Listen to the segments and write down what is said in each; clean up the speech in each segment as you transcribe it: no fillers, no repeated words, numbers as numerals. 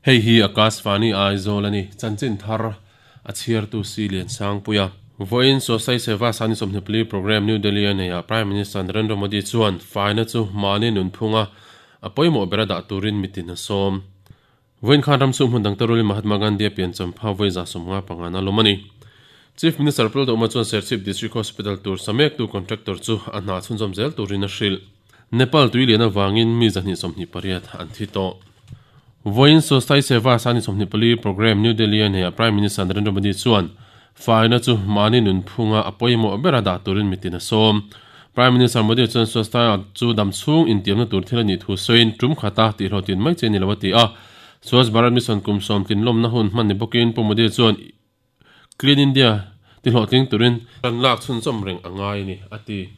Hei hi Akashvani Aizawl a ni. Chanchin thar a chhiartu si Liansangpuia. Vawiin Swasthya Seva Sani 24 Programme New Delhi a neiah Prime Minister Narendra Modi chuan faina chu mahni nunphunga a pawimawh bera dah turin mitin a sawm. Vawiin khan ram chhung hmun dang te rualin Mahatma Gandhi a piancham pha vawi 55 na lawm a ni. Chief Minister Pu Lalduhma chuan Serchhip District Hospital tur sa mektu contractor chu a hna chhunzawm zel turin a hrilh. Nepal tui lian avangin mi 228 an thi tawh. Vawiin Swasthya Seva Sani 24 Programme New Delhi a neiah Prime Minister Narendra Modi chuan faina chu mahni nunphunga a pawimawh bera dah turin mitin a sawm. Prime Minister Modi chuan Swasthya chu damchhung intiamna tur thil a nih thu sawiin tum khata tihhlawhtlin mai che ni lo a ti a. Swachh Bharat Mission kum sawm tlinlawmna hun hman ni bawkin Pu Modi chuan Clean India tihlawhtling turin tan lak chhunzawm reng a ngai a ni, a ti.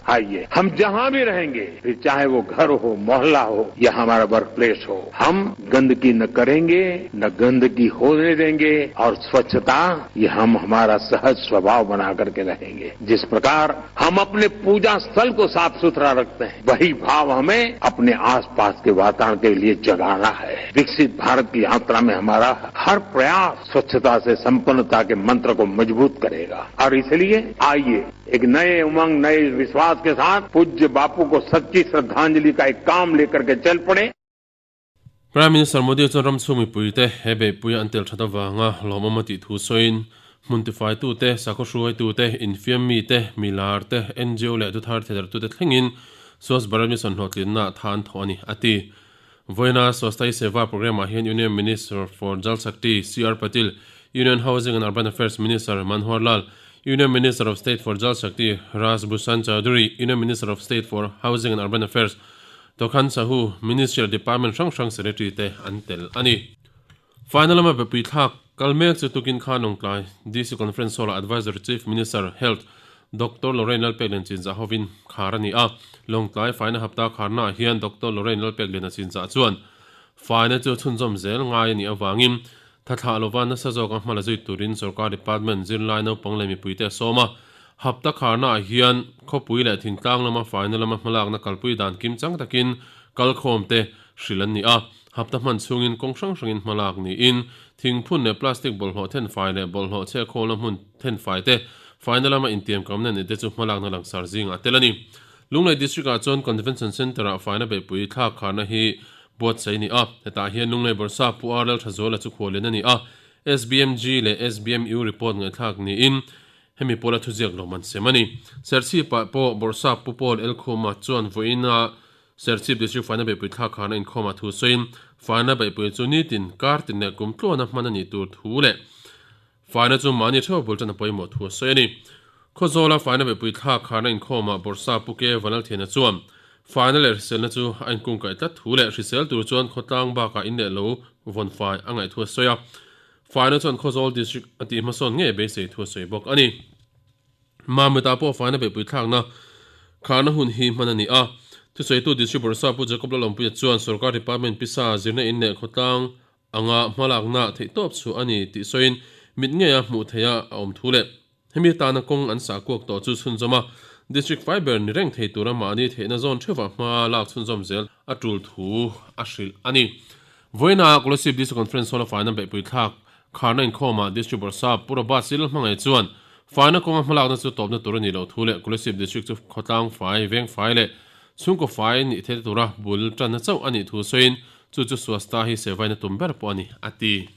आइए हम जहां भी रहेंगे फिर चाहे वो घर हो मोहल्ला हो या हमारा वर्क प्लेस हो हम गंदगी न करेंगे न गंदगी होने देंगे और स्वच्छता ये हम हमारा सहज स्वभाव बना करके रहेंगे जिस प्रकार हम अपने पूजा स्थल को साफ सुथरा रखते हैं वही भाव हमें अपने आसपास के वातावरण के लिए जगाना है विकसित भारत की यात्रा में हमारा हर प्रयास स्वच्छता से संपन्नता के मंत्र को मजबूत करेगा और इसलिए आइए एक नए उमंग नए विश्वास के साथ पूज्य बापू को सच्ची श्रद्धांजलि का एक काम लेकर के चल पड़े। Prime Minister Modi chuan ram chhung mipuite he beihpuia an tel that avanga lawmawm a tih thu sawiin hmun tifaitute, sakhaw hruaitute, infiammite, milar te, NGO leh thuthar theidarhtute thlengin Swachh Bharat Mission hlawhtlinna tha an thawh a ni, a ti. Vawiina Swasthya Seva programme-ah hian Union Minister for Jal Shakti, CR Patil, Union Housing and Urban Affairs Minister Manohar Lal, Union Minister of State for Jal Shakti Raj Bhushan Chaudhary, Union Minister of State for Housing and Urban Affairs Tokhan Sahu, Ministry leh Department hrang hrang Secretary te an tel a ni. Final lama bepui thlak kal mek chu tukin khan Lawngtlai DC Conference Hall-ah Advisory Chief Minister, Health, Doctor Lorraine Lalpeklian Chinzah hovin khar a ni a. Lawngtlai faina hapta kharnaah hian Doctor Lorraine Lalpekliana Chinzah chuan faina chu chhunzawm zel ngai a nih avangin thathlah lova nasa zawka hma la zui turin sorkar department zirlai naupang leh mipuite a sawm a. Hapta kharnaah hian khawpui leh thingtlang lama faina lama hmalakna kalpui dan kim chang takin kalkhawmte hrilh an ni a. Hapta hman chhungin kawng hrang hrangin hmalak niin thingphun leh plastic bawlhhlawh thenfai leh bawlhhlawh chhehkhawlna hmun thenfai te faina lama intiamkamna neih te chu hmalakna langsar zingah a tel a ni. Lunglei District-ah chuan Convention Centre-ah faina beihpui thlak kharna hi buatsaih a ni a, hetah hian Lunglei Bawrhsa Pu R Lalthazuala chu khuallian a ni a, SBMG leh SBMU report ngaihthlak niin hemi pawla thuziak lawm an sem a ni. Serchhip-ah pawh Bawrhsa Pu Paul Elkhuma chuan vawiina Serchhip District faina beihpui thlak khan a inkhawm a thu sawiin, faina beihpui chu nitin, kar tin leh kum tluana hman a nih tur thu leh faina chu mahni theuh bul tan a pawimawh thu a sawi a ni. Khawzawla faina beihpui thlak khan a inkhawmah Bawrhsa Pu Ke Vanlalthiana chuan faina leh hriselna chu a inkungkaih tlat thu leh hrisel tur chuan khawtlang bakah in leh lo vawn fai a ngaih thu a sawi a. Faina chuan Khawzawl District a tih hmasawn ngei beisei thu a sawi bawk a ni. Mamita pawh faina beihpui thlakna kharna hun hi hman a ni a. Thusawitu District Bawrhsa Pu Jacob Lalawmpuia chuan Sorkar Department pisa zirna in leh khawtlang anga hmalakna theihtawp chu a ni tih sawiin mit ngeia hmuh theiha a awm thu leh hemi atana kawng an sah kuak tawh chu chhunzawm a, District fai ber ni reng thei tura mahni theihna zawn theuhah hma lak chhunzawm zel a tul thu a hrilh a ni. Vawiina Kolasib District Conference Hall-a faina beihpui thlak Kharna inkhawmah District Bawrhsap Pu Robert Sil hmangaih chuan faina kawnga hmalakna chu tawpna tur a nih loh thu leh Kolasib District chu khawtlang fai, veng fai leh chhungkaw fai nih theihna tura bul tanna chauh a nih thu sawiin chu chu Swasta hi sevaina tum ber pawh a ni, a ti.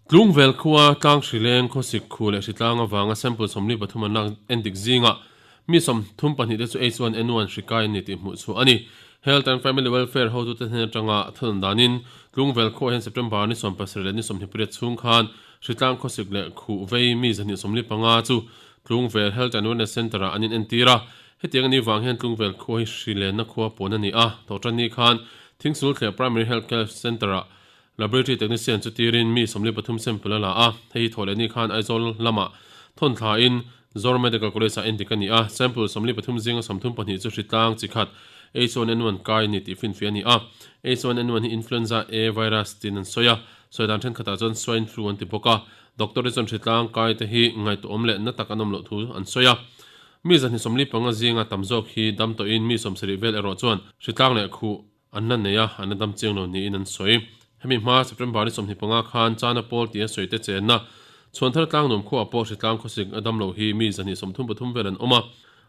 Tlungvel khua tlang hrileng khawsik khu leh hritlang avanga sample 43 an lak endik zingah mi 32 te chu H1N1 hri kai an ni tih hmuh chhuah a ni. Health and Family Welfare hotute hnen atanga thunun danin Tlungvel khuaah hian September ni 17 leh ni 28 chhung khan hritlang khawsik leh khuh vei mi 245 chu Tlungvel Health and Wellness Centre-ah an inentir a. Hetiang a nih vang hian Tlungvel khua hi hri lenna khua pawn a ni a. Thawhtanni khan Thingsulthliah Primary Health Care Centre-ah Laboratory Technician chu tirin mi 43 sample a la a, hei hi thawh leh ni khan Aizawl lamah thawn thlain Zoram Medical College ah endik a ni a, sample 43 zinga 32 chu hritlang chi khat H1N1 kai a ni tih finfiah a ni a, H1N1 hi Influenza A virus tiin an sawi a, sawi dan thenkhatah chuan swine flu an ti bawk a, doctor te chuan hritlang kai te hi ngaihtuahawm leh na tak an awm loh thu an sawi a. Mi 245 zinga tam zawk hi dam tawhin mi 70 vel erawh chuan hritlang leh khuh. an la nei a, an la dam chiang lo niin an sawi. Hemi hma September ni 25 khan Chana pawl tia sawi te chenna Chhuanthar Tlangnuam khuaah pawh hritlang khawsik a dam loh hi mi 233 vel an awm a,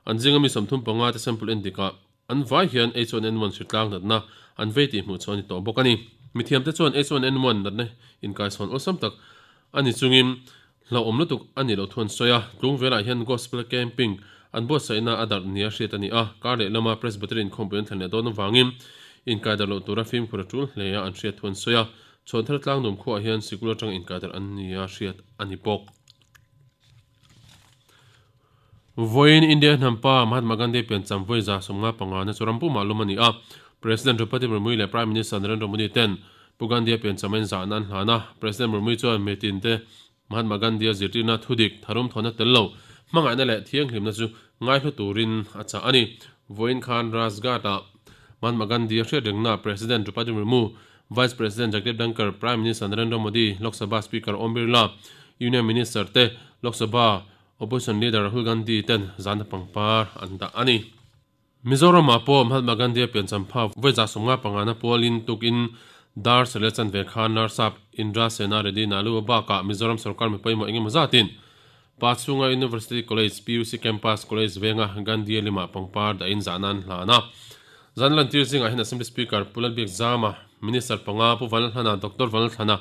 an zinga mi 35 te sample en dikah an vai hian H1N1 hritlang natna an vei tih hmuh chhuah a ni tawh bawk a ni. Mithiamte chuan H1N1 natna inkaichhawn awlsam tak a ni chungin Hlauhawm lutuk a nih loh thu an sawi a, tlung velah hian Gospel Camping an buatsaihna a darh nia hriat a ni a, kar leh lama Presbytery inkhawmpui an thlen leh dawn avangin inkai darh loh tura fimkhur a tul hle a an hriat thu an sawi a, Chhuanthar Tlangnum khuaah hian sikul atanga inkai darh an nia hriat a ni bawk. Vawiin India hnampa Mahatma Gandhi piancham vawi 75 na chu ram pumah lum a ni a, President Draupadi Murmu leh Prime Minister Narendra Modi ten Pu Gandhi-a piancham a inzahna an hlan a, President Murmu chuan mitin te Mahatma Gandhi-a zirtirna thudik, tharum thawnna tel lo, hmangaihna leh thianghlimna chu ngaihlu turin a chah a ni. Vawiin khan Rajghat-ah Mahatma Gandhi-a hriatrengna President Draupadi Murmu, Vice President Jagdeep Dhankhar, Prime Minister Narendra Modi, Lok Sabha Speaker Om Birla, Union Minister te, Lok Sabha Opposition Leader Rahul Gandhi ten zana pangpar an dah a ni. Mizoramah pawh Mahatma Gandhi-a piancham pha vawi 55 na pualin tukin dar sele chanve khan Narsap Indra Sena Reddy Nalu-a bakah Mizoram sorkar mi pawimawh engemaw zatin Pachhunga University College, PUC Campus, College venga Gandhi-a limah pangpar dahin zahna an hlan a. Zan lantir zingah hian Assembly Speaker Pu Lalbiak Zama, Minister panga Pu Vanlalhlana, Doctor Vanlalthlana,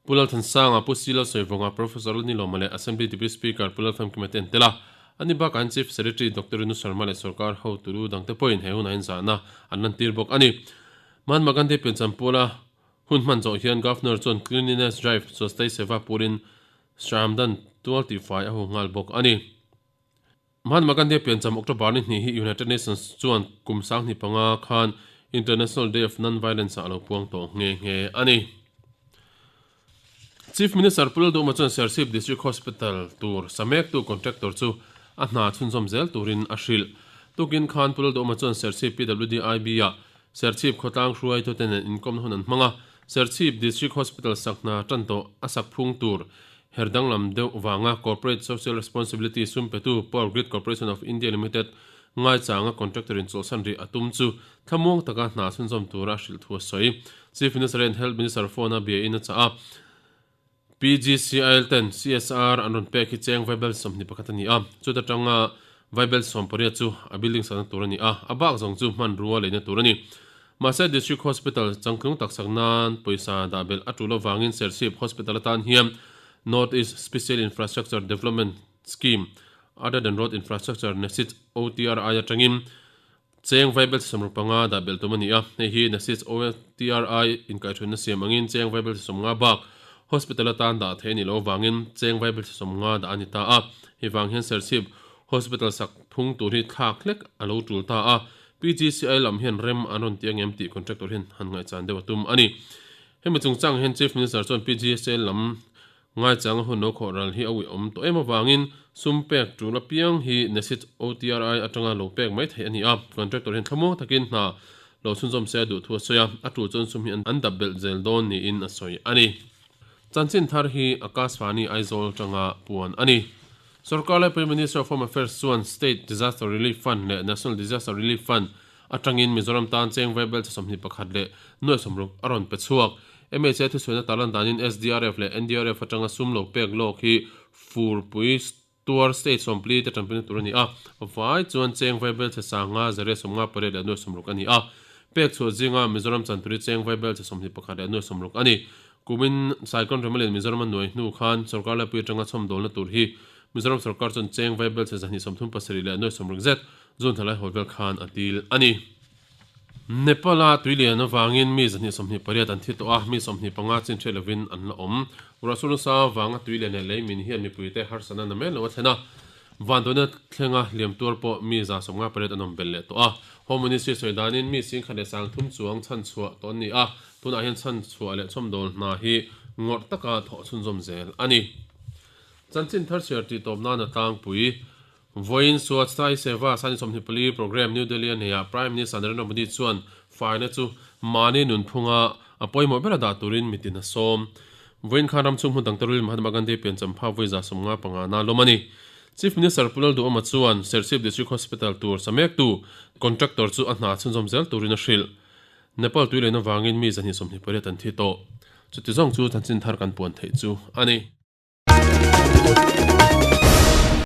Pu Lalthansanga, Pu Silo Sawivawnga, Professor Lalnilawma leh Assembly Deputy Speaker Pu Lalfamkima te an tel a. Ani bakah hian Chief Secretary Doctor Renu Sharma leh sorkar hotu dangte pawhin he hunah hian zahna an lantir bawk a ni. Mahatma Gandhi piancham pula hun hman zawh hian Governor chuan Cleanliness Drive Swasthai Seva purin Shramdan tual tihfai a hu nghal bawk a ni. Mahatma Gandhi piancham October ni hnih hi United Nations chuan kum 2005 khan International Day of Non-Violence ah a lo puang tawh nghe nghe a ni. Chief Minister Pu Lalduhma chuan Serchhip District Hospital tur sa mektu contractor chu a hna chhunzawm zel turin a hrilh. Tukin khan Pu Lalduhma chuan Serchhip PWD-IB ah Serchhip khawtlang hruaitute nen inkawmna hun an hmang a, Serchhip District Hospital sak hna tan tawh a sak phung tur Her danglam deuh vanga Corporate Social Responsibility sum petu Power Grid Corporation of India Limited ngaichanga contractor in chawlhsan rih a tum chu thlamuang taka hna chhunzawm tura a hrilh thu a sawi. Chief Minister hian Health Minister phone a bia in a chah a, PGCIL ten CSR an rawn pek hi cheng vaibel 21 a ni a, chuta tanga vaibel 18 chu a building sakna tur a ni a, a bak zawng chu hmanrua leina tur a ni. Mahse District Hospital changtlung tak sak nan pawisa dah belh a tul avangin Serchhip Hospital atan hian North East Special Infrastructure Development Scheme, Other than Road Infrastructure, NESIDS OTRI atangin cheng vaibel 65 dah belh tum a ni a. Hei hi NESIDS OTRI inkaihhruaina siam angin cheng vaibel 50 bak Hospital atan dah theih a nih loh avangin cheng vaibel 50 dah a ni ta a. Hei vang hian Serchhip Hospital sak phung tur hi thlak hlek a lo tul ta a. PGCI lam hian rem an rawn ti angem tih contractor hian han ngaihchan deuh a tum a ni. Hemi chungchang hian Chief Minister chuan PGCI lam ngaichanga hun lo khawh ral hi a uiawm tawh em avangin sum pek tul apiang hi NESIT OTRI atanga lo pek mai theih a ni a, contractor hian thlamuang takin hna lo chhunzawm se a duh thu a sawi a, a tul chuan sum hi an dap belh zel dawn niin a sawi a ni. Chanchin thar hi Akashvani Aizawl atanga puan a ni. Sorkar laipui Minister of Home Affairs chuan State Disaster Relief Fund leh National Disaster Relief Fund atangin Mizoram tan cheng vaibel cha 21 leh nuai 60 a rawn pe chhuak. MHA thusawina tarlan danin SDRF leh NDRF atanga sum lo pek lawk hi furpui tuar state sawmpli te tanpuina tur a ni a, vai chuan cheng vaibel cha sanga zariat 58 leh nuai 60 a ni a. Pek chhuah zinga Mizoram chanturi cheng vaibel cha 21 leh nuai 60 a ni. Kumin Cyclone Remalin Mizoram a nuai hnu khan sorkar laipui atanga chhawmdawlna tur hi Mizoram sorkar chuan cheng vaibel chhe 237 leh nuai 60 zet June thla lai hawi vel khan a dil a ni. Nepal-a tuilian avangin mi 228 an thi tawh a, mi 25 chin hriat lovin an la awm. Ruahsur nasa avanga tuilian leh lei min hian mipuite harsatna na mai lo a thlen a, vanduaina thlenga hliam tuar pawh mi 58 an awm belh leh tawh a. Home Ministry sawi danin mi 1030 chuang chhanchhuah tawh an ni a, Tunah hian chhan chhuah leh chhawmdawl hna hi ngawrh taka thawh chhunzawm zel a ni. Chanchin thar chhiar tih tawp nana tlangpui Vawiin Swachhta Seva Sani 24 Programme New Delhi a neiah Prime Minister Narendra Modi chuan faina chu mahni nunphunga a pawimawh bera dah turin mitin a sawm. Vawiin khan ram chhung hmun dangte rualin Mahatma Gandhi pianchampha vawi 55 na lawm a ni. Chief Minister Pu Lalduhawma chuan Serchhip District Hospital tur sa mektu contractor chu a hna chhunzawm zel turin a hrilh. Nepal tui len avangin mi 228 an thi tawh. Chuti zawng chu chanchin thar kan puan theih chu a ni.